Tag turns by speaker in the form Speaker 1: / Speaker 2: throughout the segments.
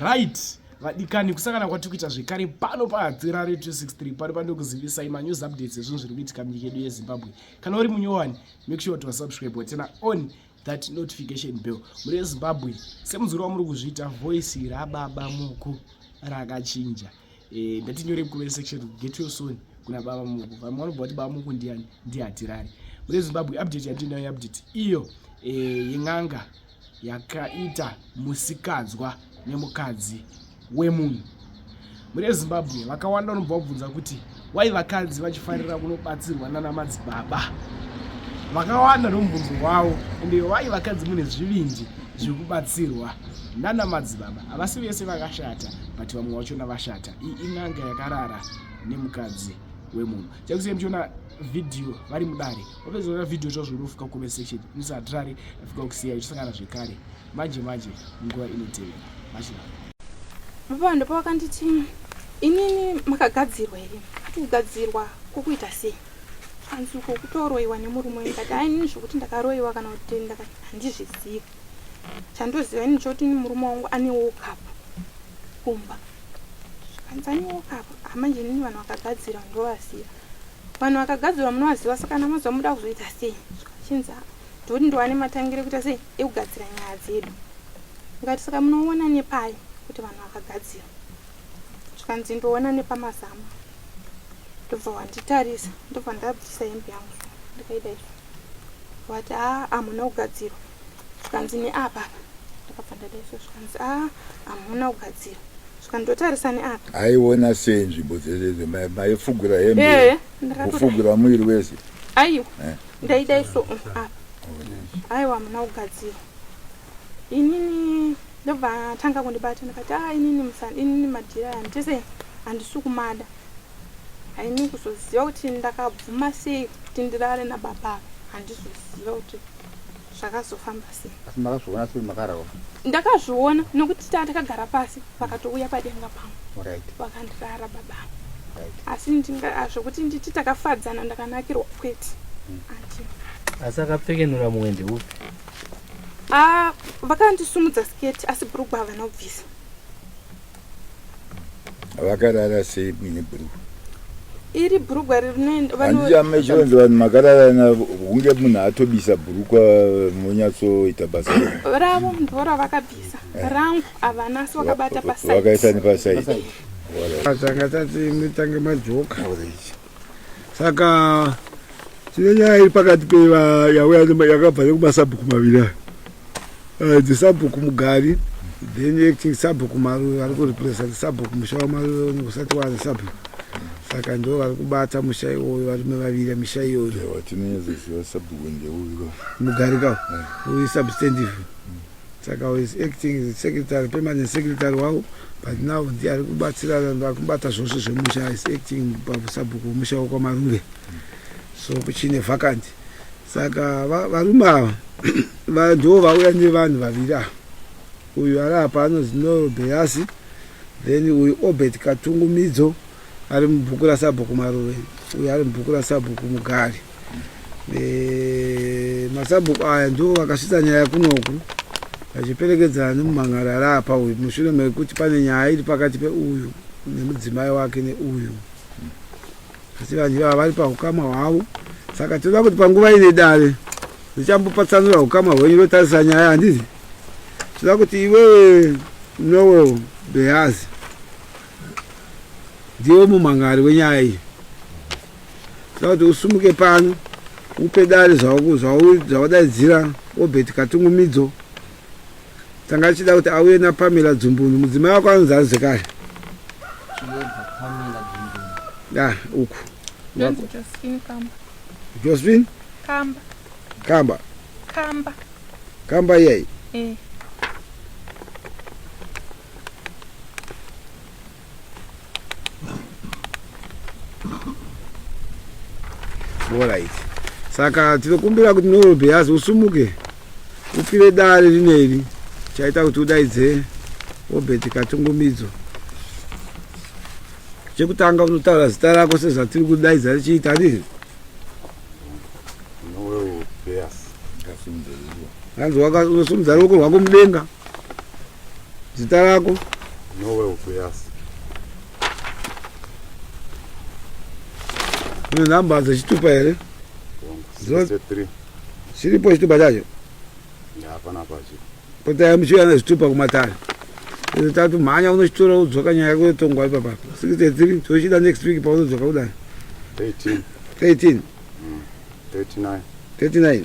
Speaker 1: Right vadikani, kusangana kwatiri kuita zvekare pano paHatirare 263 pano panokuzivisai manews updates ezvinhu zviri kuitika munyika yedu yeZimbabwe. Kana uri munyowani, make sure to subscribe watena on that notification bell. Muri yeZimbabwe, semunzwiro wamuri kuzviita, voice rababa Muku rakachinja. Ndatinyore comment section get your son kuna baba Muku. Vamwe vanobva kuti baba Muku ndiani? NdiHatirare. Muri yeZimbabwe, update yatinayo update iyo yen'anga yakaita musikadzwa nemukadzi wemunhu. Muri yeZimbabwe, vakawanda vanobva vabvunza kuti wai vakadzi vachifarira kunobatsirwa nana madzibaba. Vakawanda nomubvunzo wavo, ende wai vakadzi mune zvivindi zvekubatsirwa nana madzibaba. Havasi vese vakashata, but vamwe vachona vashata. Iyi in'anga yakarara nemukadzi wemunhu. Chakusiyai muchiona vhidhiyo vari mudare. Wapedza kuona vhidhiyo zvazvo unofuka comment section. Musatirare afika kusiya tichisangana zvekare manje manje munguva inotevera. Machira.
Speaker 2: Baba ndipo vakanditi inini makagadzirwa here? Ati kugadzirwa kwokuita sei? Anzi uko kutoroiwa nemurume wenyu. Ndikati hai, inini zvokuti ndakaroiwa kana kuti handizvizivi. Chandoziva ini choti murume wangu ane woke up kumba. Zvikanzi ane woke up. Manje inini vanhu vakagadzirwa ndovaziva. Vanhu vakagadzirwa munovaziva, saka kana mazuva muda kuzoita sei? Zvichinzi ndoti ndowane matangiro ekuita sei ekugadzira nyaya dzedu. Ndikati saka munoona nepai kuti vanhu vakagadzira? Zvikanzi ndoona nepamazama. Ndobva wanditarisa, ndobva ndabvisa hembe yangu so, ndikaida izvo. Vati haa, hamuna kugadzirwa. Zvikanzi neapa apa, ndakabva ndada izvo. Zvikanzi haa, hamuna kugadzirwa. Zvikanzi ndotarisa neapa.
Speaker 3: Aiona sei nzvimbo dzese idzo? Maifugura hembe, kufugura muviri wese?
Speaker 2: Aiwa, ndaida iso apa. Aiwa, hamuna kugadzirwa. Inini ndobva atanga kundibata, ndikati ah, inini musani, inini madhira aya nditese handisi kumada. Haini kuzoziva kuti ndakabvuma sei kuti ndirare nababa ava, handizoziva kuti zvakazofamba sei.
Speaker 4: Asi makazviona sei makararwa?
Speaker 2: Ndakazviona nokuti taa takagara pasi, vakatouya padenga pangu vakandirara baba ava. Asi zvokuti nditi takafadzana ndakanakirwa kwete, handina.
Speaker 5: Asi akapfekenura mumwe ndeupi?
Speaker 2: Ah, vakandisumudza sketi asi bhurugwa havana kubvisa.
Speaker 3: Vakarara sei muine bhurugwa?
Speaker 2: Iri bhurugwa rinoenda
Speaker 3: handichamechironzi vanhu makararana hunge munhu atobisa bhurukwa monyatsoita basa
Speaker 2: ravo ndo ravakabvisa, rangu havana, asi vakabata pasaidi.
Speaker 3: Vakaisa nepasaidi.
Speaker 6: Tanga tati mitange majoka. Saka tine nyaya iri pakati peva yauya yakabva nekumasabhuku maviri aya. The sabhuku Mugari, then acting sabhuku Maruve vari kureplace the sabhuku musha waMaruve usati waane sabhuku. Saka ndo vari kubata musha iwoyo, varume vaviri misha iyoyo.
Speaker 3: Watinonyatsoziva sabhuku ndeuyu
Speaker 6: Mugari ka uyu substantive. Saka is acting secretary, permanent secretary wavo, but now ndiye ari kubatsira ari kubata zvose zvemusha, is acting pasabhuku wemusha wekwaMaruve. So kuchine vacant. Saka varume ava ndo vauya nevanhu vaviri ava. Uyu ari apa anonzi Noel Beyasi, then uyu Obert Katungumidzo ari mubhuku rasabhuku Maruve, uyu ari mubhuku rasabhuku Mugari. Masabhuku aya ndo vakasvitsa nyaya kunoku vachiperekedzana nemumhan'ari ari apa uyu, mushure mekuti pane nyaya iri pakati peuyu nemudzimai wake neuyu. Asi vanhu ivava vari pahukama hwavo, saka tinoda kuti panguva ine dare richambopatsanura hukama hwenyu rotarisa nyaya, handiti? Tinoda kuti iwewe Noel Behazi ndiwe mumhan'ari wenyaya iyi. Tinoda kuti usumuke pano upe dare zvawadaidzira Obert Katungumidzo. Tanga tichida kuti auye naPamela Dzumbunu, mudzimai wako anonzi ani zvekare? Ya, uku.
Speaker 2: Ndonzi Josephine Kamba.
Speaker 6: Josephine
Speaker 2: Kamba.
Speaker 6: Kamba.
Speaker 2: Kamba.
Speaker 6: Kamba iyai.
Speaker 2: Eh.
Speaker 6: Alright. Saka tinokumbira kuti Noel Behazi usumuke upire dare rineri chaita kuti udaidze Obert Katungumidzo. Chekutanga unotaura zita rako sezvatiri kudaidza richiita handiti?
Speaker 3: Noel Behazi. Ngasimudze ruoko.
Speaker 6: Hanzi unosimudza ruoko rwako mudenga. Zita rako.
Speaker 4: Noel Guyasi.
Speaker 6: Une nhamba dzechitupa here?
Speaker 4: 63.
Speaker 6: Chiripo chitupa chacho?
Speaker 4: Hapana pachi.
Speaker 6: Potai muchiuya nezvitupa kumatare. Izvo tati mhanya unochitora wodzoka nyaya yako yotongwa ipapa. 63 tochida next week paunodzoka kudai.
Speaker 4: 13.
Speaker 6: 13.
Speaker 4: 39.
Speaker 6: 39.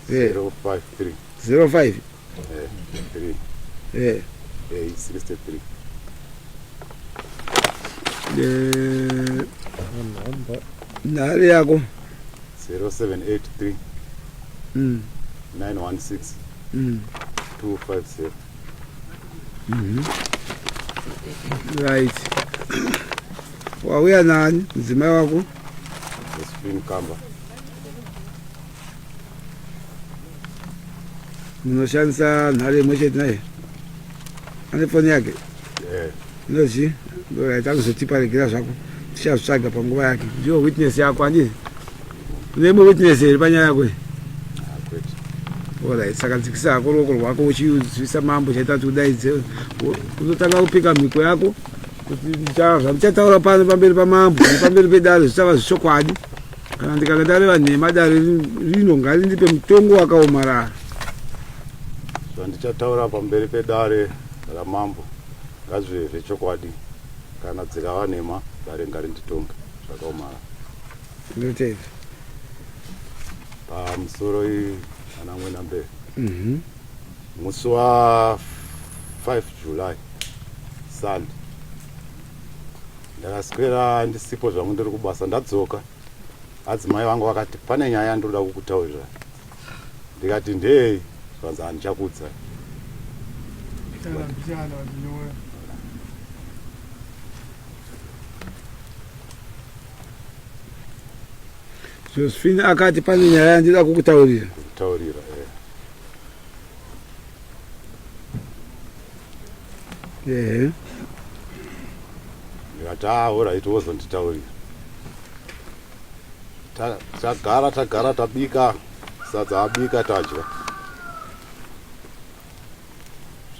Speaker 4: Yeah. 053.
Speaker 6: 05.
Speaker 4: 3.
Speaker 6: Eh.
Speaker 4: 63.
Speaker 6: Eh, nhare yako
Speaker 4: 0783 916 250.
Speaker 6: Right, wauya nani mudzimai wako?
Speaker 4: Josephine Kamba.
Speaker 6: Munoshandisa nhare imwe chete naye? Ane foni yake?
Speaker 4: Yeah.
Speaker 6: Inochi right, anozotipa regera zvako, tichazvitsvaga panguva yake. Ndiyo witness yako handii? Une imwe witness here panyaya yako iyi?
Speaker 4: Ah, kwete.
Speaker 6: Alright, saka dzikisa hako ruoko rwako uchizivisa mambo chaita kuti udaidze. Unotanga kupika mhiko yako kuti zvandichataura pano pamberi pamambo nepamberi pedare zvichava zvechokwadi. Kana ndikanga ndareva nhema, dare rino ngarindipe mutongo wakaomarara.
Speaker 4: Zvandichataura pamberi pedare ramambo ngazvive zvechokwadi. Kana dzikava nhema, dare ngarinditonge zvakaomara.
Speaker 6: Ndinotenda.
Speaker 4: Pamusoro iyi ana mwena mberi. Musi wa 5 July, Sunday, ndakaswera ndisipo zvangu, ndiri kubasa. Ndadzoka, adzimai vangu vakati pane nyaya yandinoda kukutaurira. Ndikati ndei? Zvanzi handichakuudzai.
Speaker 6: Josephine akati pane nyaya yandida kukutaurira.
Speaker 4: Kutaurira, eh.
Speaker 6: Ehe.
Speaker 4: Ndikati ah, alright, wozonditaurira. Tagara tagara, tabika sadza, abika, tadya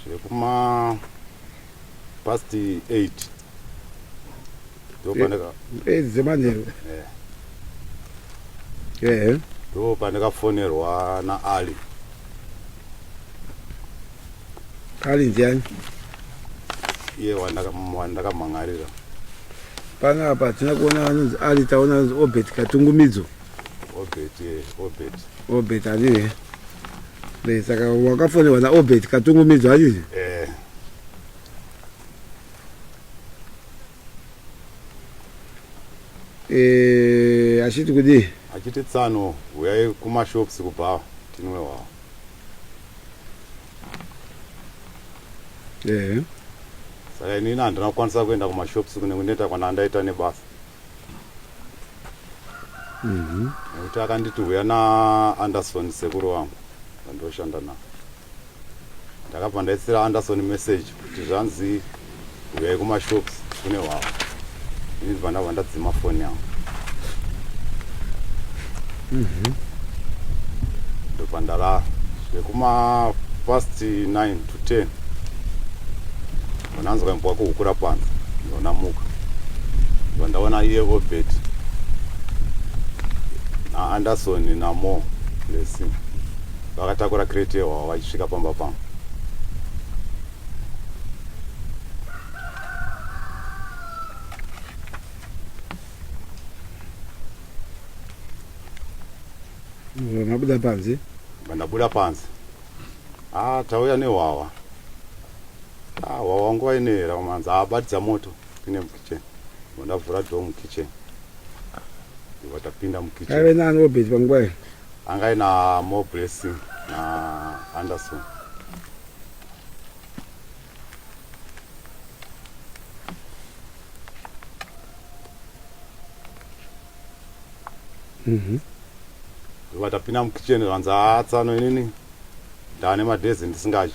Speaker 4: zvekuma past 8 ndopandaka
Speaker 6: 8 dzemanheru.
Speaker 4: Eh.
Speaker 6: Ehe.
Speaker 4: Ndo pandakafonerwa naAli.
Speaker 6: Ali ndiani?
Speaker 4: Iye wandakamhan'arira.
Speaker 6: Panapa hatina kuona anonzi Ali, taona anonzi Obert Katungumidzo.
Speaker 4: Obert, Obert.
Speaker 6: Obert handii? Saka wakafonerwa naObert Katungumidzo handii?
Speaker 4: Eh.
Speaker 6: Eh, achiti kudii?
Speaker 4: Achiti tsano, uyai kumashops kubhawa tinwe hwawa.
Speaker 6: Ehe.
Speaker 4: Saka inini handina kukwanisa kuenda kumashops kune kuneta kwana ndaita nebasa, nekuti akanditi uya naAnderson, sekuru wangu vandoshanda navo. Ndakabva ndaisira Anderson message kuti zvanzi uyai kumashops kune hwawa. Ini ndibva ndabva ndadzima foni yangu, ndobva ndarara. Zvekuma past 9 to 10 ndanzwa imbwa kuhukura panze. Ndonamuka, ndobva ndaona iye Obert naAnderson naMo Blessing vakatakura crate yehwawa vachisvika pamba pangu.
Speaker 6: Mabuda panze?
Speaker 4: Ndabuda panze. Ah, tauya nehwawa. Ah, hwawa nguva inoera manzi abatidza moto pinde mukitchen. Ndavhura door mukitchen, ndobva tapinda mukitchen.
Speaker 6: Aive nani Obert panguva iyo?
Speaker 4: Anga ina More Blessing naAnderson. Ndobva tapinda mukitchen, zvanzi atsano, inini ndaane madhezi ndisingadyi,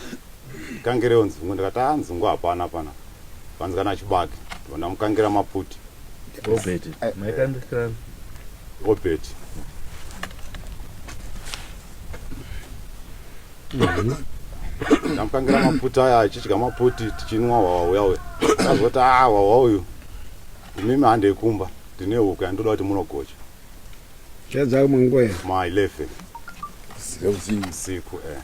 Speaker 4: ndikangirewo nzungu. Ndikati a nzungu hapana pana. Vanzi kana chibage. Ndobva ndamukangira maputi.
Speaker 5: Robert maitandikirana?
Speaker 4: Robert. Ndamukangira maputi aya achidya maputi tichinwa hwawa uya uya. Akazoti ah hwawa uyu imimi handei kumba ndine huku yandoda kuti munogocha.
Speaker 6: Chadzaka manguva here?
Speaker 4: Ma 11
Speaker 3: Usiku.
Speaker 4: usiku eh.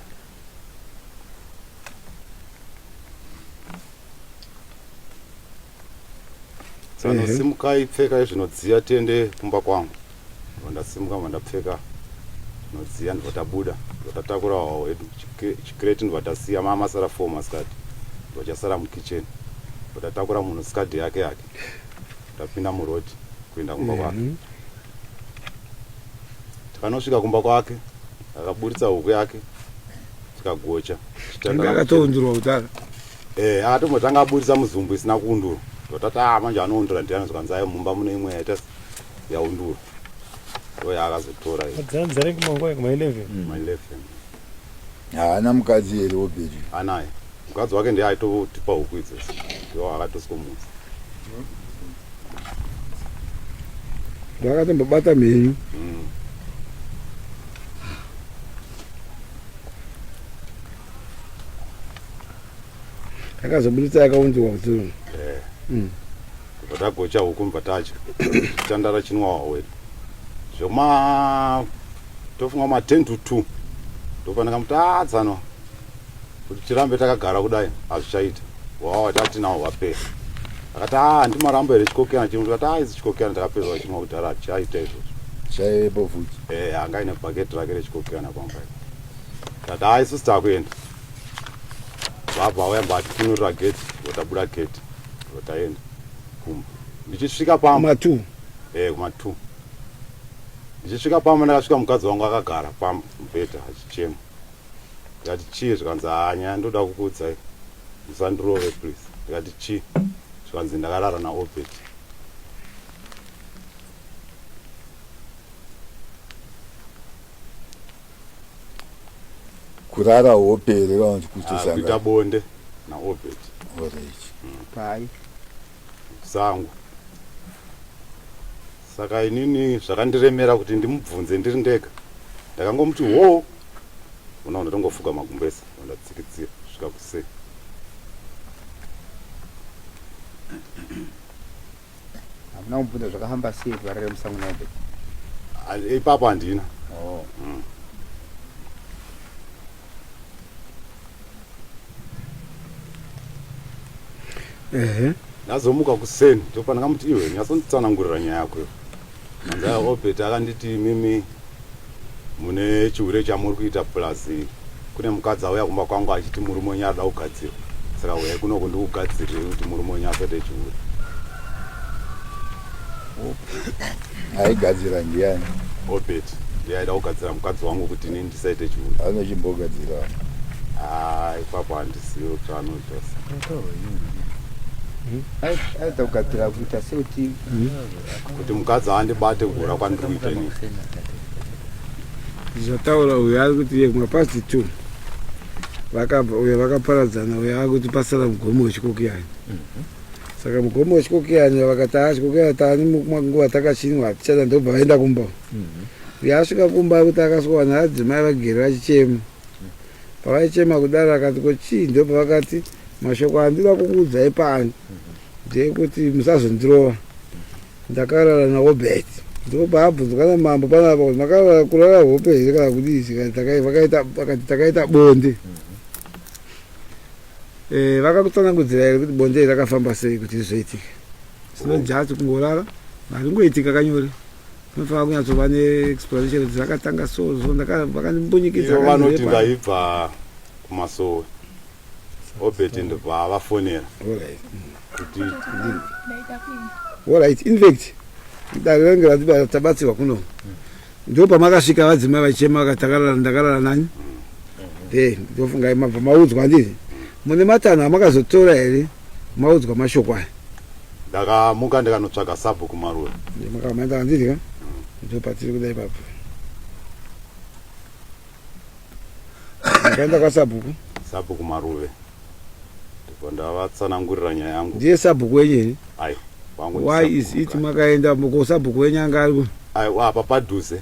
Speaker 4: Tsano simukai pfekai zvinodziya tiende kumba kwangu. Ndobva ndasimuka ndobva ndapfeka zvinodziya ndobva tabuda ndobva tatakura hwawa hwedu chikreti ndobva tasiya maa masara 4 masikati ndobva chasara mukitchen ndobva tatakura munhu skadi yake yake tapinda muroad kuenda kumba kwake. Takanosvika kumba kwake akaburitsa huku yake tikagocha.
Speaker 6: Anga akatoundurwa kudhara.
Speaker 4: Eh, akatombotanga aburitsa muzumbu isina kuundurwa. Totati ah manje anoundura ndiani zvikanzi ayo mumba mune imwe yaita yaundurwa. Ndo yaakazotora iyo.
Speaker 5: Dzanzi range manguva kuma 11.
Speaker 4: Ma 11.
Speaker 3: Haana mukadzi here Obedi?
Speaker 4: Anaye. Mukadzi wake ndiye aitotipa huku idzodzo. Ndiwo akatoskomutsa.
Speaker 6: Ndakatombobata mhenyu. Akazoburitsa yakaunzwa kuzuru.
Speaker 4: Eh. Ndobva tagocha huku ndobva tadya. Tandara chinwa wedu. Zvema tofunga ma 10 to 2. Ndopandakamutadza ah, tsano. Kuti tirambe takagara kudai hazvichaita. Wawa tatinawo hwapera. Akati ah handimarambo here chikokiyana chimwe ndikati ah idzi chikokiyana takapedza kuchimwa kudhara hatichaita izvozvo.
Speaker 3: Chaivepo futi.
Speaker 4: Eh anga aine bhaketi rake rechikokiyana pamba. Tati ah isusu takuenda. Baba auya mbatikinurira gate votabuda gate votaenda kumba. Ndichisvika pamba.
Speaker 6: Kuma 2.
Speaker 4: Eh kuma 2. Ndichisvika pamba ndakasvika mukadzi wangu akagara pamba mubhedha achichema. Ndikati chii zvikanzi haa nyaya ndoda kukuudzai musandirove please. Ndikati chii zvikanzi ndakarara naObert.
Speaker 3: Kurara hope here kana kuti
Speaker 4: Ah, kuita
Speaker 3: kutosangana?
Speaker 4: bonde naObert
Speaker 3: Alright.
Speaker 7: Pai.
Speaker 4: Sangu. Saka inini zvakandiremera kuti ndimubvunze ndiri ndega. Ndakangomuti hoo. Unoona ndatongofuga magumbeze ndatsikitsira kusvika kuseni.
Speaker 7: Hamuna kumubvunza zvakafamba sei kuti varare musango naObert?
Speaker 4: Ah, Ipapo handina.
Speaker 7: Oh.
Speaker 6: Ehe.
Speaker 4: Ndazomuka kuseni ndopandakamut iwe nyatsonditsanangurira nyaya yako iyo. Manzi aya Obert akanditi imimi mune chihure chamuri kuita plus kune mukadzi auya kumba kwangu achiti murume wenyu arikuda kugadzirwa saka huyai kunoku ndikugadzirire kuti murume wenyu asaite chihure.
Speaker 3: Aigadzira ndiani?
Speaker 4: Obert ndiye aida kugadzira mukadzi wangu kuti inini ndisaite chihure.
Speaker 3: Anochimbogadzira.
Speaker 4: Ah, ipapo handizivi kuti anoita sei.
Speaker 7: Aida kugadzira kuita sekuti
Speaker 4: Kuti mukadzi andibate kuhura kwandiri kuita inini.
Speaker 6: Zvataura uyu ari kuti iye kuma past 2 vakabva uyo vakaparadzana uyo akuti pasara mugomo wechikokiyani. Saka mugomo wechikokiyani vakati haa chikokiyani taani nguva takachinwa hatichada ndobva vaenda kumba. Uyo asvika kumba kuti akasvika adzimai vagere vachichema. Pavaichema kudaro akati ko chii ndobva vakati mashoko andinoda kukuudzai pano ndeyekuti musazondirova. Ndakarara naObert. Ndobva abvunzwa namambo panapa kuti makarara kurara hope here kana kudii zvikati vakaita vakati takaita bonde. Eh, vakakutsanangudzira here kuti bonde iri rakafamba sei kuti rizoitika? It's not just kungorara, haringoitika kanyore. Unofanira kunyatsova neexplanation kuti zvakatanga so so vakandimbunyikidza
Speaker 4: Ivo vanoti
Speaker 6: vakandirepa.
Speaker 4: ndaibva kumasowe. Obert ndobva avafonera
Speaker 6: Alright.
Speaker 4: kuti
Speaker 2: Ndaida kuenda.
Speaker 6: Alright, in fact dare range tabatsirwa kuno. Ndipo pamakasvika vadzimai vachichema vakati takarara ndakarara nani? Eh, ndofunga mabva maudzwa handiti? Mune matanho amakazotora here maudzwa mashoko aya?
Speaker 4: ndakamuka ndikanotsvaga sabhuku Maruva.
Speaker 6: Makamaenda handiti ka? Ndipo patiri kuda ipapo. Makaenda kwasabhuku?
Speaker 4: Sabhuku Maruve. Ndipo ndavatsanangurira nyaya yangu.
Speaker 6: Ndiye sabhuku wenyu here?
Speaker 4: Aiwa, wangu ndi
Speaker 6: Why is
Speaker 4: sabhuku
Speaker 6: it
Speaker 4: kare.
Speaker 6: makaenda ko sabhuku wenyu anga ari ku
Speaker 4: Aiwa, apa padhuze.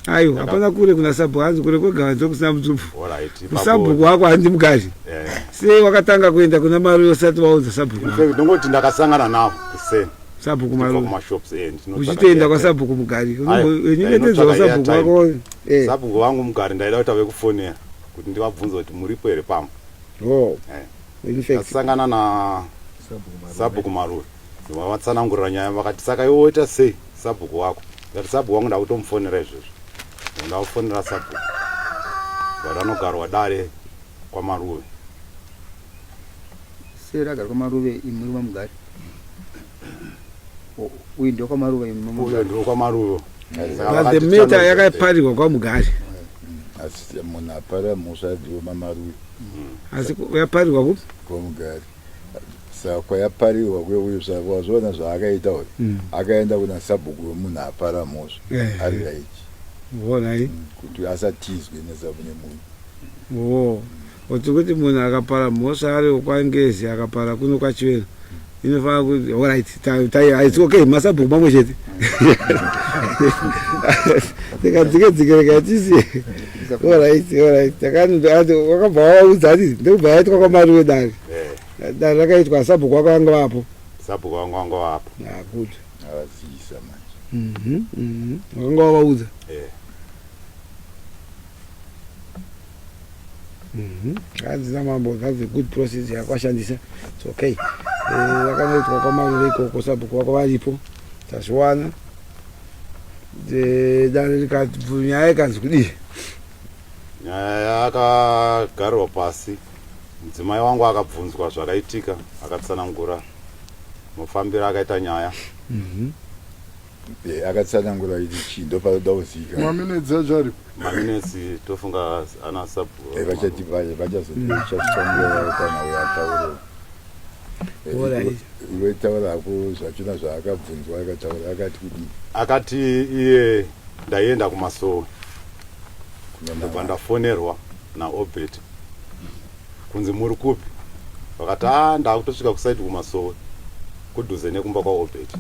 Speaker 6: Aiwa, hapana kure kuna sabhuku, hanzi kure kwegava ndokusina mutsupfu. Sabhuku wako hanzi mugari.
Speaker 4: Eh.
Speaker 6: Sei wakatanga kuenda kuna Maruve usati waudza sabhuku?
Speaker 4: In fact, ndongoti ndakasangana navo kuseni.
Speaker 6: Sabhuku
Speaker 4: Ndichibva
Speaker 6: Maruve.
Speaker 4: kumashops, eh, ndinotsvaka
Speaker 6: Uchitoenda
Speaker 4: airtime.
Speaker 6: kwasabhuku Mugari.
Speaker 4: Aiwa,
Speaker 6: Unombonyengetedza
Speaker 4: ndainotsvaka
Speaker 6: kwasabhuku
Speaker 4: airtime.
Speaker 6: wako. Eh.
Speaker 4: Sabhuku vangu Mugari ndaida kuti ave kufonera kuti ndivabvunze kuti muripo here pamba.
Speaker 6: Oh.
Speaker 4: Eh.
Speaker 6: In fact.
Speaker 4: Ndasangana na Sabhuku Maruve. Ndikavatsanangurira nyaya vakati saka iwe woita sei sabhuku wako? Ndikati sabhuku wangu ndakutomufonera izvezvi. Ndakufonera sabhuku. But anogarwa dare kwaMaruve.
Speaker 7: Sei ragara kwaMaruve imi muri vaMugari? Uyu ndiwo kwaMaruve imi muri
Speaker 4: Uyo ndiwo kwaMaruve.
Speaker 6: But the matter yakaparirwa kwaMugari.
Speaker 3: Asi munhu apara mhosva ndiwo maMaruve.
Speaker 6: Asi yaparirwa kupi?
Speaker 3: KwaMugari. Saka kwayaparirwa kweuyu saka wazviona zvaakaita uyu. Akaenda kuna sabhuku wemunhu apara mhosva
Speaker 6: Eh.
Speaker 3: ari right.
Speaker 6: Vonai.
Speaker 3: Kuti asatizwe nesabu nemunhu.
Speaker 6: Oh. Kuti kuti munhu akapara mhosva ari kwaNgezi akapara kuno kwaChivero. Inofanira kuti alright, ta it's okay, masabhuku mamwe chete. Tikadzike dzike rega tisiye. Alright, alright. Takati wakabva waudza ati ndokubva yaitwa kwaMaruve dare.
Speaker 4: Eh.
Speaker 6: Dare rakaitwa sabhuku wako vanga vapo.
Speaker 4: Sabhuku vangu vanga vapo.
Speaker 6: Ah, good.
Speaker 3: Avazivisa manje.
Speaker 6: Wakanga wavaudza.
Speaker 4: Eh.
Speaker 6: Hanzi namambo, that's a good process yakwashandisa. It's okay. Eh, yakanoitwa kwaMaruve ikoko sabhuku wako varipo. Tazviwana. Dare rikati nyaya ikanzi kudii?
Speaker 4: Nyaya yakagarirwa pasi. Mudzimai wangu akabvunzwa zvakaitika, akatsanangura mafambiro akaita nyaya.
Speaker 3: Eh, akatsanangura kuti chii ndopanoda kuzivikanwa.
Speaker 8: Maminetsi acho aripo.
Speaker 4: Maminetsi tofunga ana sabhuku.
Speaker 3: Eh, vachati vachazotichasvika kana uyo ataure.
Speaker 6: Alright.
Speaker 3: Iwe taura hako zvachona zvaakabvunzwa akataura akati kudii?
Speaker 4: Akati iye ndaienda kumasowe. Ndobva ndafonerwa naObert kunzi muri kupi? Vakati a ndakutosvika kusaidi kumasowe kudhuze nekumba kwaObert.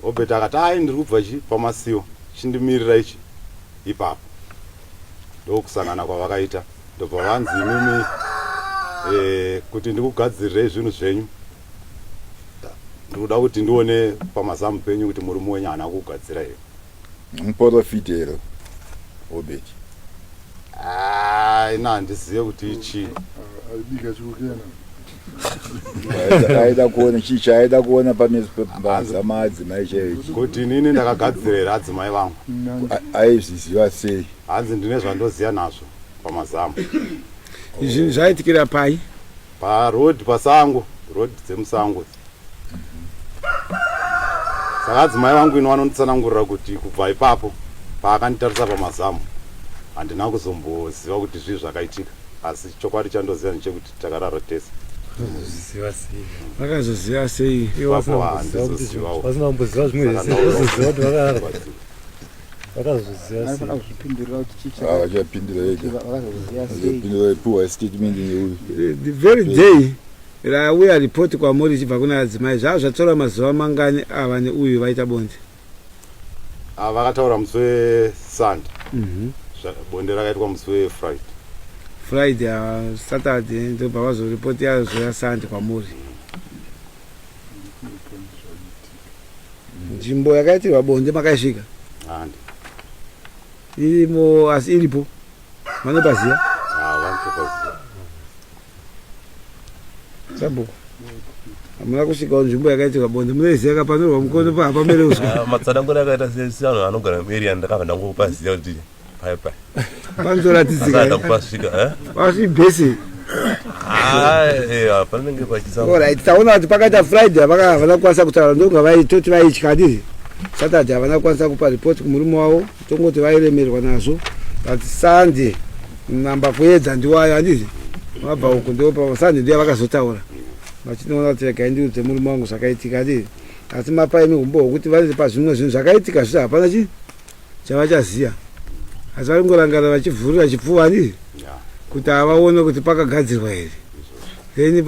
Speaker 4: Obert akati ai ndiri kubva chi pamasiwa chindimirira ichi ipapo. Ndokusangana kwavakaita ndobva vanzi imimi kuti ndikugadzirirei zvinhu zvenyu. Ndikuda kuti ndione pamazamu penyu kuti murume wenyu haana kugadzira here.
Speaker 3: Muporofita here Obert?
Speaker 4: Ah, ina handizive kuti ichii.
Speaker 8: Aibika chikukena.
Speaker 3: Aida kuona chii chaaida kuona pamazamu adzimai chaiyo chii?
Speaker 4: Kuti inini ndakagadzira here adzimai vangu?
Speaker 3: Aizviziva sei?
Speaker 4: Hanzi ndine zvandoziva nazvo pamazamu.
Speaker 6: Izvi zvaitikira pai?
Speaker 4: Paroad pasango, road dzemusango. Saka adzimai vangu ino vanonditsanangurira kuti kubva ipapo paakanditarisa pamazamu handina kuzomboziva kuti zvii zvakaitika, asi chokwadi chandoziva ndechekuti takarara tese.
Speaker 5: Vakazoziva sei?
Speaker 6: Vakazoziva sei?
Speaker 5: Ivo vasina
Speaker 4: Ipapo
Speaker 5: kumboziva kuti
Speaker 4: handizozivawo.
Speaker 5: vasina kumboziva zvimwe
Speaker 4: Saka
Speaker 5: zvese,
Speaker 4: ndauya
Speaker 5: vozoziva kuti vakarara.
Speaker 4: kurwadziwa.
Speaker 5: Vakazoziva sei?
Speaker 7: Vanofanira kuzvipindurira kuti chii
Speaker 3: Ah, vachapindura vega.
Speaker 7: vakazoziva sei.
Speaker 3: Vachapindura puwa statement neuyu.
Speaker 6: The very day rauya report kwamuri ichibva kuna adzimai, zvava zvatora mazuva mangani ava neuyu vaita bonde?
Speaker 4: Ah, vakataura musi weSunday. Bonde rakaitwa musi weFriday.
Speaker 6: Friday, Saturday ndobva vazoripoti yazoya Sunday kwamuri. Nzvimbo yakaitirwa bonde makaisvika?
Speaker 4: Handi.
Speaker 6: Irimo asi iripo. Vanopaziva?
Speaker 4: Ah, vanotopaziva.
Speaker 6: Sabhuku. Hamuna kusvikawo nzvimbo yakaitirwa bonde munoiziva kapanorwa mukono pa pamere uswa.
Speaker 9: Ah, matsananguro akaita sevanhu vanogara muarea ndakabva ndangopaziva kuti pai pai.
Speaker 6: Panoratidzika.
Speaker 9: Asada kupasvika, eh?
Speaker 6: Pasvibhesi.
Speaker 9: Ah, eh, panenge pachisa.
Speaker 6: Alright, taona kuti pakaita Friday havana kukwanisa kutaura ndonga vaitoti vaitya handiti. Saturday havana kukwanisa kupa report kumurume wavo tongoti vairemerwa nazvo. But Sunday namba kuedza ndiwayo handiti. Vabva uku ndo pa Sunday ndiyo vakazotaura. Vachinoona kuti regai ndiudze murume wangu zvakaitika handiti. Asi mapa imi humbo hwekuti vanoti pazvimwe zvinhu zvakaitika zvisi hapana chi chavachaziva. Asi vari kungorangana vachivhurira chipfuva handiti. Kuti havaone kuti pakagadzirwa here. Then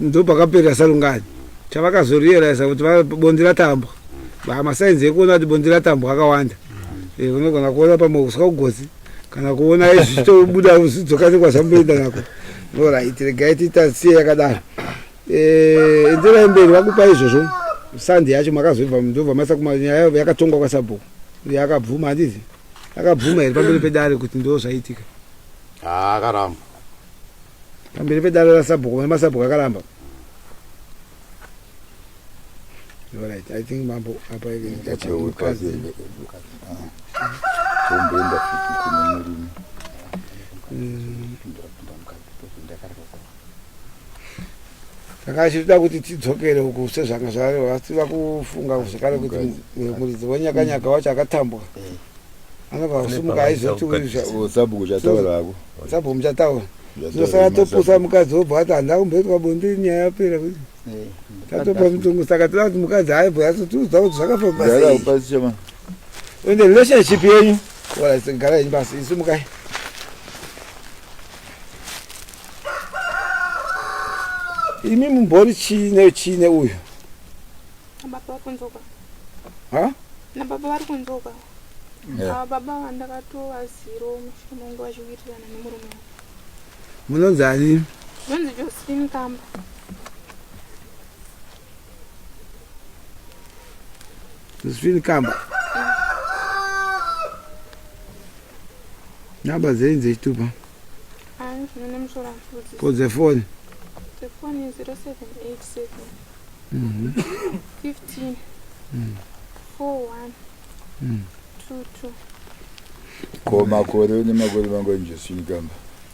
Speaker 6: ndo pakaperera sarungani. Chavakazorealiza kuti bonde ratambwa. Masainzi ekuona kuti bonde ratambwa akawanda. Eh, unogona kuona pamwe kusvika kugotsi kana kuona zvichitobuda zvidzoka nekwazvamboenda nako. Alright, regai tiitasiye yakadaro. Eh, enderai mberi vakupa izvozvo sandi yacho makazoibva ndobva maisa kumanyaya yakatongwa kwasabhuku yakabvuma handiti akabvuma here pamberi pedare kuti ndo zvaitika
Speaker 4: Ah, akaramba
Speaker 6: pamberi pedare rasabhuku nemasabhuku akaramba Alright, I think mambo apa mukadzi
Speaker 3: tomboenda futi kune murume
Speaker 6: Tanga tichida kuti tidzokere uku sezvanga zvareva asi vakufunga zvekare kuti muridzi wenyakanyaka wacho akatambwa anobva kusimuka aizoti
Speaker 3: sabhuku chataura hako
Speaker 6: sabhuku muchataura tinosara topusa mukadzi wobva ati handina kumboitwa bonde nyaya yapera kuti tatopa mutongo saka toda kuti mukadzi aibva atotiudza kuti zvakafamba sei ende relationship yenyu gara henyu basi isimukai imi mumbori chii nechii neuyu
Speaker 2: Baba vari kunzoka.
Speaker 6: Ha?
Speaker 2: Nababa vari kunzoka. Yeah. Ava baba vandakatovaziro mushure mekunge vachiwirirana nemurume wangu.
Speaker 6: Munonzi ani?
Speaker 2: Ndonzi Josephine Kamba.
Speaker 6: Josephine Kamba. Namba dzenyu dzechitupa.
Speaker 2: Hayi zvino nemusoro handisi
Speaker 6: Ko dzefoni?
Speaker 2: Dzefoni 0787 15 41 22.
Speaker 3: Ko makore une makore mangani Josephine Kamba?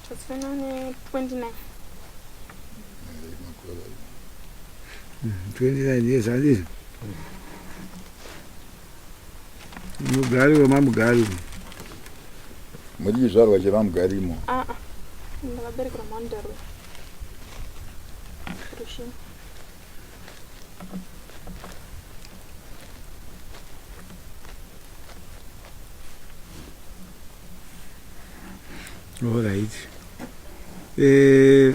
Speaker 2: Josephine ane 29.
Speaker 6: 29 years handizvo? Mugari wemamugari.
Speaker 3: Muri chizvarwa chemamugarimo?
Speaker 2: Aa, ah, ndakaberekerwa maundarwe. Rushinga.
Speaker 6: Alright. Eh,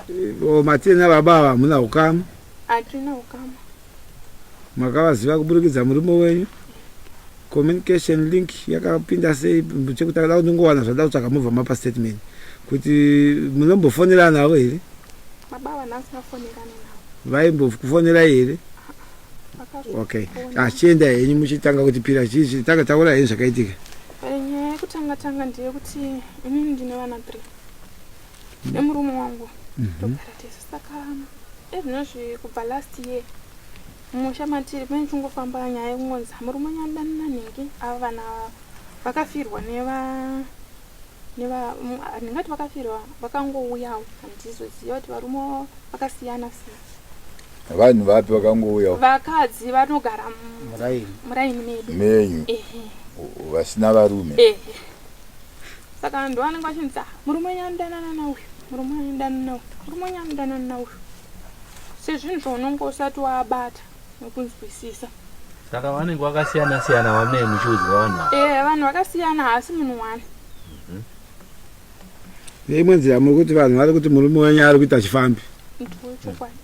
Speaker 6: eh, matina baba ava hamuna ukama?
Speaker 2: Hatina ukama.
Speaker 6: Makavaziva kuburikidza murume wenyu? Communication link yakapinda sei chekuti akada kundingowana zvada kutsvaga mobva mapa statement kuti munombofonerana navo here?
Speaker 2: Baba ava nhasi vafonerana navo.
Speaker 6: Vaimbokufonerai here? Okay. Achienda ah, henyu muchitanga kutipira chii tanga taura henyu zvakaitika.
Speaker 2: Eh, nyaya yekutanga tanga ndeyekuti inini ndine vana 3 nemurume wangu togara tese saka ezvinozvi kubva last year mumusha matiri pane chingofamba nyaya yekungonzi murume wenyu anodanana nanhingi ava vana vakafirwa neva neva handingati vakafirwa vakangouyawo handizoziva kuti varume vakasiyana sei
Speaker 3: vanhu vapi vakangouyawo
Speaker 2: vakadzi vanogara muraini medu
Speaker 3: menyu vasina varume
Speaker 2: ehe Saka vanhu vanenge vachinzi ah, murume wenyu anodanana nauyu, murume wenyu anodanana nauyu, murume wenyu anodanana nauyu, sezvinhu zvaunenge usati wabata nekunzwisisa.
Speaker 10: Saka vanenge vakasiyana siyana vamunenge muchiudzwa vanhu ava.
Speaker 2: Eh, vanhu vakasiyana haasi munhu one.
Speaker 6: Neimwe nzira muri kuti vanhu vari kuti murume wenyu ari kuita chifambi.
Speaker 2: Ndiwo chokwadi.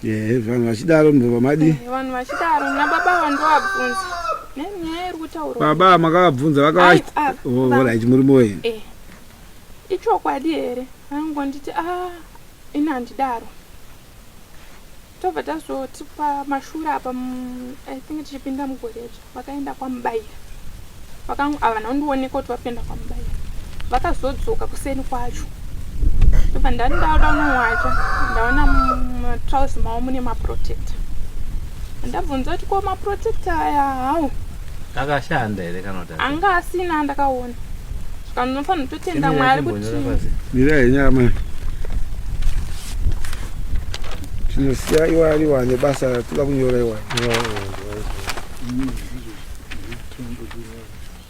Speaker 6: Ehe, vanhu vachidaro ndobva madii?
Speaker 2: Eh, vanhu vachidaro nababa vandovabvunza nenyaya iri kutaurwa.
Speaker 6: Baba makavabvunza vakava
Speaker 2: Ai, ah,
Speaker 6: Oh,
Speaker 2: va-
Speaker 6: alright murume wenyu.
Speaker 2: Eh, ichokwadi here? Vanongonditi ah, ini handidaro. Tobva tazoti pamashure apa I think tichipinda mugoredzva vakaenda kwaMubaira. Havana kundioneka kuti vapinda kwaMubaira. Vakazodzoka kuseni kwacho. Ndobva ndati ndauda kunowacha ndaona mutrouse mavo mune maprotector. Ndabvunza kuti ko maprotector aya hawo
Speaker 10: Akashanda here kana kuti
Speaker 2: anga asina andakaona. Saka ndinofanira kutotenda Mwari kuti
Speaker 6: Mirai henyu amai. Tinosiya iwaya iwaya nebasa ratoda kunyora iwaya.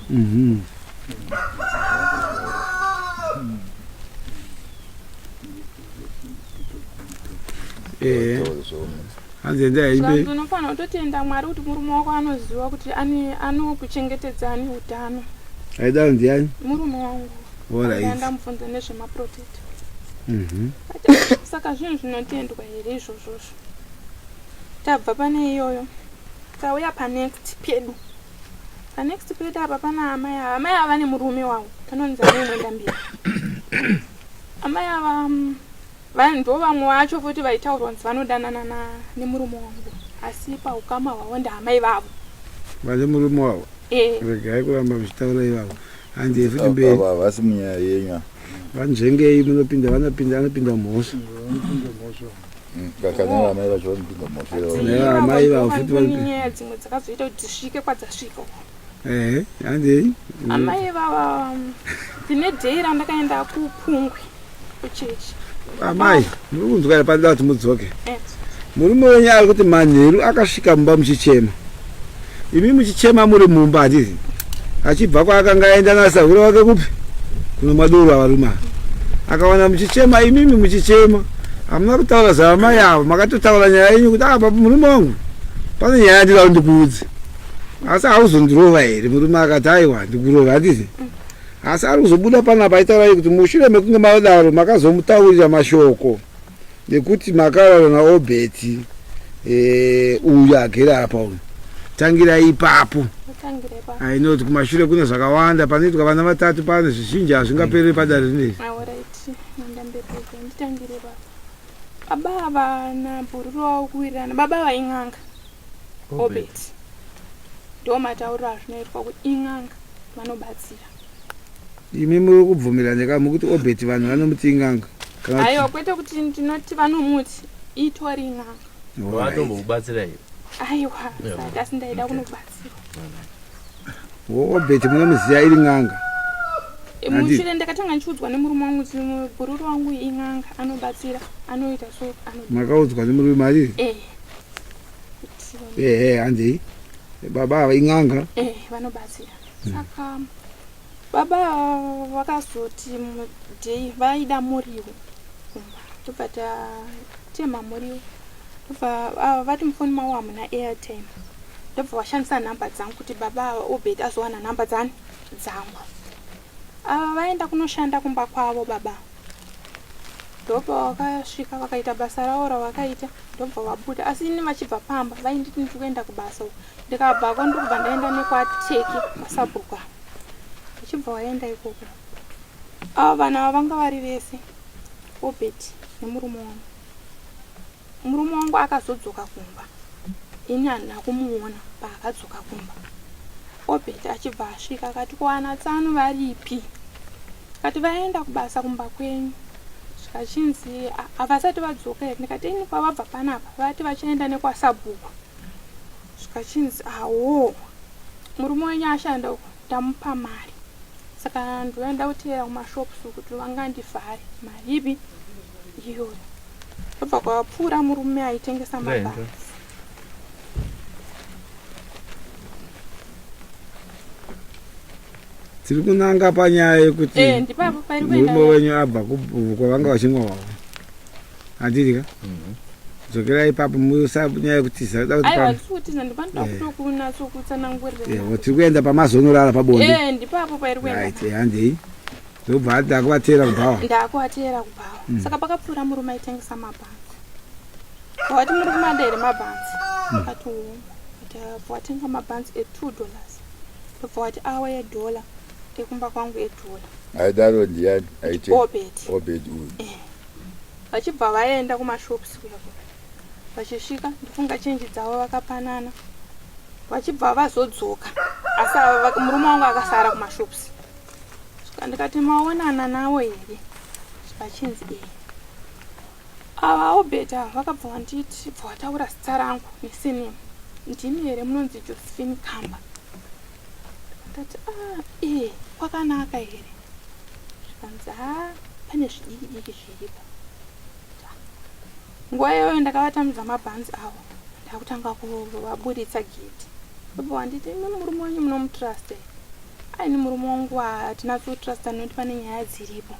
Speaker 6: Mhm. Eh. Hanzi endai henyu
Speaker 2: Zvanzi unofanira kutotenda Mwari kuti murume wako anoziva kuti ane anokuchengetedza ane utano.
Speaker 6: Aidaro ndiani?
Speaker 2: Murume wangu.
Speaker 6: Alright.
Speaker 2: Anga ndamubvunza nezvemaprotect.
Speaker 6: Mhm.
Speaker 2: Ati, Saka zvinhu zvinotendwa here izvozvozvo? Tabva pane iyoyo tauya panext pedu. Panext pedu apa pana amai ava. Amai ava vane murume wavo vanonzi amai Mwendambiri. Amai ava ndo vamwe vacho futi vaitaurwa kunzi vanodanana nemurume wangu, asi paukama hwavo ndaamai vavo.
Speaker 6: Vane murume wavo?
Speaker 2: Eh.
Speaker 6: Regai kuramba muchitaura ivavo. Handei futi mberi.
Speaker 3: Ava havasi munyaya yenyu.
Speaker 6: Vanzvengei munopinda vanopinda anopinda mhosva.
Speaker 8: Vanopinda mhosva.
Speaker 3: Kana amai vacho vanopinda mhosva.
Speaker 6: Ne amai vavo futi vanopinda.
Speaker 2: Nyaya dzimwe dzakazoita kuti dzisvike kwadzasvika uko.
Speaker 6: Ehe, handei.
Speaker 2: Amai vava ndine dhei randakaenda kuPungwe kuchechi.
Speaker 6: Amai, muri kunzwa here panoda kuti mudzoke?
Speaker 2: Eh.
Speaker 6: Murume wenyu ari kuti manheru akasvika mumba muchichema. Imi muchichema muri mumba handiti? Achibva kwaakanga aenda nasahwira wake kupi? Kunomwa doro avarume ava. Akawana muchichema imimi muchichema. Hamuna kutaura zvaamai ava, makatotaura nyaya yenyu kuti ah baba murume wangu pane nyaya yandinoda kuti ndikuudze. Asi hauzondirova here? Murume akati aiwa ndikurova handiti? Asi ari kuzobuda panapa aitaura iye kuti mushure mekunge madaro makazomutaurira mashoko nekuti makarara naObert eh, uyu agere apa uyu. Tangirai ipapo.
Speaker 2: Tangira ipapo.
Speaker 6: I know kuti kumashure kune zvakawanda panoitwa vana vatatu pane zvizhinji hazvingapereri padare rineri.
Speaker 2: Alright, ndambereka nditangire ipapo. Baba ava nabhururu wavo kuwirirana. Baba vain'anga. Obert. Ndo matauriro azvinoitwa kuti in'anga vanobatsira.
Speaker 6: Imi muri kubvumirana ka mukuti Obert vanhu vanomuti in'anga. Kana kuti-
Speaker 2: Aiwa kwete kuti ndinoti vanomuti itori n'anga.
Speaker 6: Alright.
Speaker 10: Vatombokubatsira here?
Speaker 2: Aiwa,
Speaker 10: Yeah.
Speaker 2: sati asi ndaida kunobatsirwa.
Speaker 6: Wo Obert munomuziva iri n'anga. Handiti?
Speaker 2: Mushure ndakatanga ndichiudzwa nemurume wangu kuti bhururu wangu in'anga anobatsira anoita so ano
Speaker 6: Makaudzwa nemurume ari?
Speaker 2: Eh.
Speaker 6: Ehe, handei. Baba ava in'anga.
Speaker 2: Eh, vanobatsira. Saka baba ava vakazoti mudhei vaida muriwo kumba. Tobva tatema muriwo. Tobva ava vati mufoni mavo hamuna airtime. Ndobva vashandisa nhamba dzangu kuti baba ava Obert azowana nhamba dzani dzangu. Ava vaenda kunoshanda kumba kwavo baba. Ndobva vakasvika vakaita basa ravo ravakaita ndobva vabuda. Asi ini vachibva pamba vainditi ndiri kuenda kubasa uko. Ndikabvako ndiri kubva ndaenda nekwateki kwasabhuku ava. Vachibva vaenda ikoko. Ava vanhu ava vanga vari vese Obert nemurume wangu. Murume wangu akazodzoka kumba. Ini handina kumuona paakadzoka kumba. Obert achibva asvika akati ko ana tsano varipi? Akati vaenda kubasa kumba kwenyu. Zvikachinzi havasati vadzoka here? Ndikati ini kwavabva panapa vati vachaenda nekwasabhuku. Zvikachinzi awoo murume wenyu ashanda uko ndamupa mari. Saka ndouya ndakuteera kumashops kuti vangandivhare mari ipi iyoyo. Ndobva kwapfuura murume aitengesa mabhanzi.
Speaker 6: Tiri kunanga panyaya yekuti
Speaker 2: Eh, ndipapo pairi kuenda.
Speaker 6: murume wenyu abva kwavanga vachimwa hwahwa. Handiti ka? Dzokerai ipapo musanyaya yekutiza. Kuda kuti
Speaker 2: Aiwa
Speaker 6: pam-
Speaker 2: ndisi kutiza ndipanoda
Speaker 6: Eh.
Speaker 2: kutokunatsokutsanangurira.
Speaker 6: Eh, tiri kuenda pamazonorara pabonde.
Speaker 2: Eh, ndipapo pairi kuenda.
Speaker 6: Right, eh, handei. Ndobva ati ndakuvateera kubhawa.
Speaker 2: Ndakuvateera kubhawa. Saka pakapfuura murume aitengesa mabhanzi. Wati muri kumada here mabhanzi? Akati hongu. Ati abva watenga mabhanzi e 2 dollars. Ndobva wati awa edhola ekumba kwangu edhola.
Speaker 3: Aidaro ndiyani aite?
Speaker 2: Obert.
Speaker 3: Obert uyu.
Speaker 2: Eh. Vachibva vaenda kumashops kuya kuya. Vachisvika ndofunga chenji dzavo vakapanana. Vachibva vazodzoka. Asi ava murume wangu akasara kumashops. Svika ndikati maonana nawo here? Zvichinzi eh. Ava Obert ava vakabva vanditi bva vataura zita rangu nesenemu. Ndimi here munonzi Josephine Kamba? Ndati ah eh kwakanaka here? Zvikanzi haa pane zvidiki diki zviripo. Nguva iyoyo ndakavatambidza mabhanzi avo ndakutanga kuvaburitsa gedhi. Ndobva vanditi imi murume wenyu munomutrust here? Aini murume wangu hatina kutrust nekuti pane nyaya dziripo.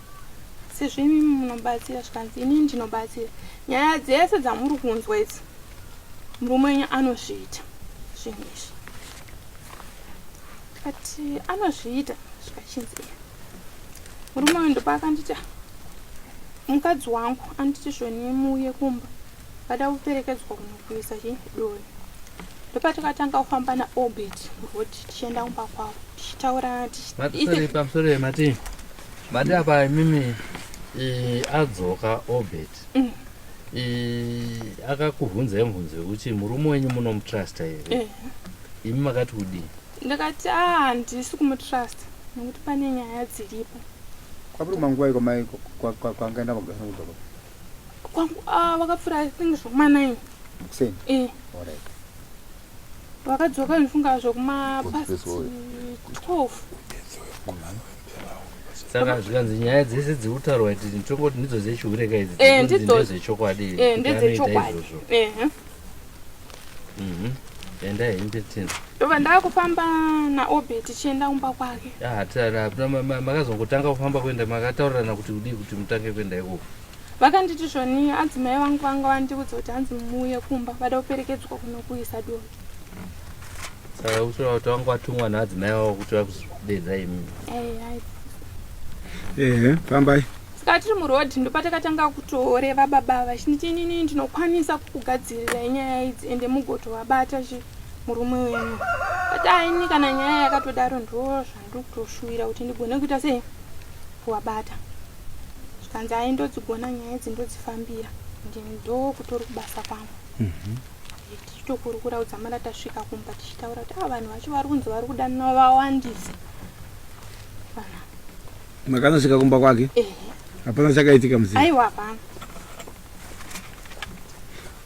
Speaker 2: Sezvo imi munobatsira zvikanzi inini ndinobatsira. Nyaya dzese dzamuri kunzwa idzi murume wenyu anozviita zvinhu izvi. Ndikati anozviita zvikachinzi iya. Murume uyu ndopaakanditi mukadzi wangu anditi zvoni muuye kumba. Vada kuperekedzwa kunokuisa chi dovi. Ndopatakatanga kufamba naObert road tichienda kumba kwavo tichitaurana
Speaker 10: tichi Sorry, pamusoro mati mati apa imimi adzoka Obert. Akakubvunzai mubvunzo wekuti murume wenyu munomutrusta here? Imi makati kudii?
Speaker 2: Ndakati ah handisi kumutrusta nekuti pane nyaya dziripo.
Speaker 7: Kwapuri manguva iko mai kwangaenda mabasa kudzoka?
Speaker 2: Kwangu ah vakapfuura I think zvekuma 9.
Speaker 7: Kuseni?
Speaker 2: Eh.
Speaker 7: Alright.
Speaker 2: Vakadzoka ndifunga zvekuma past 12.
Speaker 10: Saka zvikanzi nyaya dzese dziri kutaurwa idzi tongoti ndidzo dzechihure ka idzi?
Speaker 2: Eh,
Speaker 10: Dzinonzi
Speaker 2: ndidzo.
Speaker 10: ndedzechokwadi
Speaker 2: Eh,
Speaker 10: kuti anoita
Speaker 2: ndedzechokwadi.
Speaker 10: izvozvo.
Speaker 2: Eh.
Speaker 10: Endai henyu Tina.
Speaker 2: Ndobva ndakufamba naObert tichienda kumba kwake.
Speaker 10: Ah, tara makazongotanga kufamba kuenda makataurirana kuti kudii kuti mutange kuenda ikoko?
Speaker 2: Vakanditi zvoni adzimai vangu vanga vandiudza kuti hanzi muuye kumba vada kuperekedzwa kunokuisa dovi.
Speaker 10: Saka uchiona kuti vanga vatumwa naadzimai vavo kuti vakuzodedza imi.
Speaker 2: Eh,
Speaker 6: Ehe, fambai.
Speaker 2: Saka tiri muroad ndopatakatanga kutoreva baba vachinditi inini ndinokwanisa kukugadzirirai nyaya idzi ende mugotovabata chi murume wenyu. But aini kana nyaya yakatodaro ndo zvandiri kutoshuwira kuti ndigone kuita sei kuvabata. Zvikanzi ai ndodzigona nyaya idzi ndodzifambira ende ndokutori kubasa kwangu. Tichitokurukura kudzamara tasvika kumba tichitaura kuti ah vanhu vacho vari kunzi vari kudanana vawandisa. Vanhu
Speaker 6: Makanosvika kumba kwake?
Speaker 2: Ehe.
Speaker 6: Hapana chakaitika muzii?
Speaker 2: Aiwa hapana.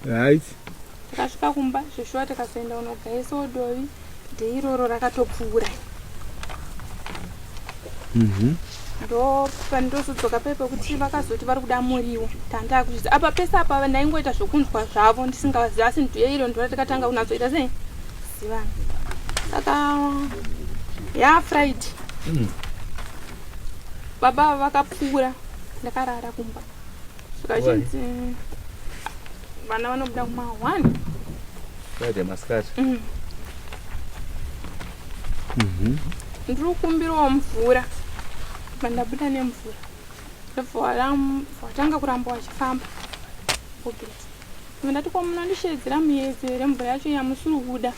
Speaker 6: Right.
Speaker 2: Takasvika kumba zveshuwa tikazoenda kunogaisa dovi dhei iroro rakatopfuura. Ndo pandozodzoka paye pekuti vakazoti vari kuda muriwo tanda kuzvidza apa pese apa ndaingoita zvokunzwa zvavo ndisingavazivi asi ndiye iro ndo ratakatanga kunatsoita sei zivana. Saka ya Friday baba ava vakapfuura ndakarara kumba zvikachinzi vana vanobuda kuma 1.
Speaker 10: Friday masikati.
Speaker 2: Ndiri kukumbirawo mvura bva ndabuda nemvura ndobva vatanga kuramba vachifamba Obert. Ndobva ndati ko munondishedzera muyedzo here mvura yacho yamusiri kuda?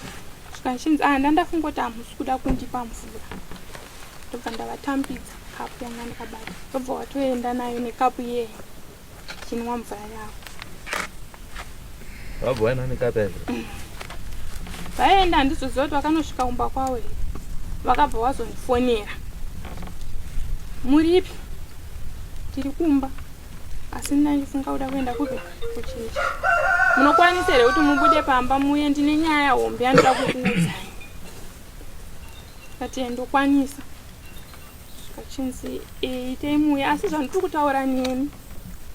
Speaker 2: Zvikachinzi ah ndandafunga kuti hamusi kuda kundipa mvura. Ndobva ndavatambidza kapu yanga ndakabata. Ndobva vatoenda nayo nekapu iyeye chinwa mvura yavo.
Speaker 10: Vabva vaenda nekapu yacho.
Speaker 2: Vaenda handizoziva kuti vakanosvika kumba kwavo here. Vakabva vazondifonera. Muripi? Tiri kumba. Asi ndandifunga kuda kuenda kupi? Kuchechi. Munokwanisa here kuti mubude pamba muuye ndine nyaya hombe yandoda kukuudzai. Kati ndokwanisa. Zvikachinzi itei muuye asi zvandiri kutaura nemi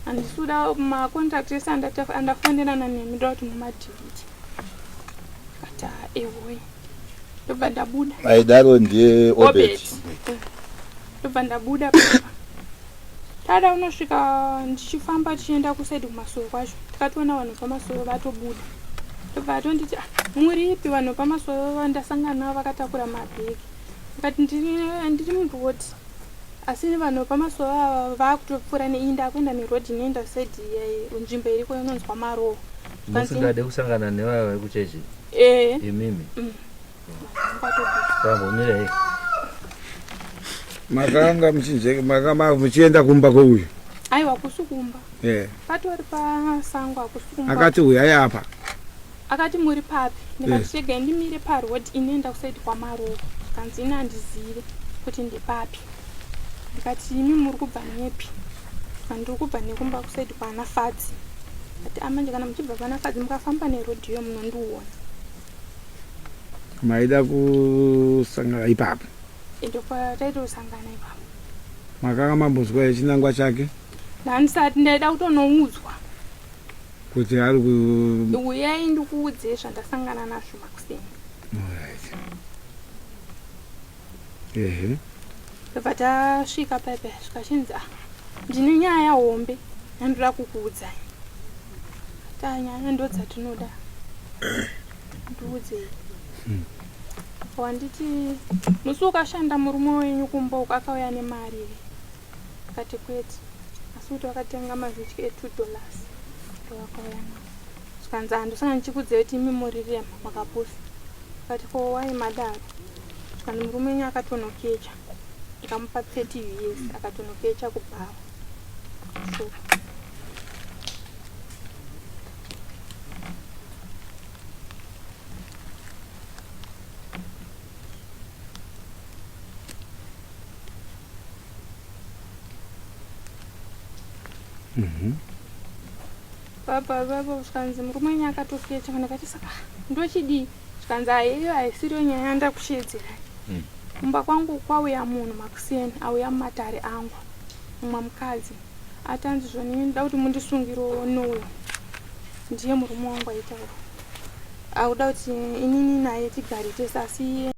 Speaker 2: handisi kuda macontact ese andafonerana nemi ndoda kuti mumadelete. Kati ewoi. Ndobva ndabuda.
Speaker 3: Aidaro ndiye Obert.
Speaker 2: Ndobva ndabuda papa. Tada unosvika ndichifamba tichienda kusaidi kumasoro kwacho tikatoona vanhu pamasoro vatobuda. Ndobva atonditi ah, muripi vanhu pamasoro vandasangana navo vakatakura mabhegi. Ndikati ndiri muroad asi vanhu pamasoro ava vakutopfuura neinda ndakuenda neroad inoenda saidi nzvimbo iriko inonzwa Marowo.
Speaker 10: Musingade kusangana nevaya vari kuchechi?
Speaker 2: Eh.
Speaker 10: Imimi? Vambomira.
Speaker 6: Makanga muchinzveka makanga muchienda kumba kweuyu?
Speaker 2: Aiwa kusi kumba.
Speaker 6: Eh.
Speaker 2: Patori pasango hakusi kumba.
Speaker 6: Akati uyai apa.
Speaker 2: Akati muri papi? Ndikati regai ndimire paroad inoenda kusaidi kwaMarowo. Zvikanzi ini handizive kuti ndepapi. Ndikati imi muri kubva nepi? Ndiri kubva nekumba kusaidi kwana Fadzi. Ati amanje kana muchibva pana Fadzi mukafamba neroad iyo munondiona.
Speaker 6: Maida kusangana ipapo?
Speaker 2: Ndopataitosangana ipapo.
Speaker 6: Makanga mambonzwa chinangwa chake?
Speaker 2: Ndandisati, ndaida kutonoudzwa.
Speaker 6: Kuti ari ku
Speaker 2: Uyai ndikuudze zvandasangana nazvo makuseni.
Speaker 6: Alright. Ehe.
Speaker 2: Ndobva tasvika paipa zvikachinzi ah ndine nyaya hombe yandoda kukuudzai. Ta nyaya ndodzatinoda. Ndiudzei. Wanditi musi ukashanda murume wenyu kumba uko akauya nemari here? Akati kwete. Asi kuti vakatenga mazitye e$2 ndovakauya nawo. Zvikanzi handosanga ndichikudzei kuti imi muri rema makapusa. Ndikati ko why madaro? Zvikanzi murume wenyu akatonokecha. Ndikamupa 30 years akatonokecha kubhawa. So Baba baba zvikanzi murume wenyu akatokecha ndakati saka ndochidii zvikanzi haiyo haisiriyo nyaya yandakusheedzerai kumba kwangu kwauya munhu makuseni auya mumatare angu mumwe mukadzi atanzi zvoni ndoda kuti mundisungirewo noyo ndiye murume wangu aitaura akuda kuti inini naye tigare tese asi iye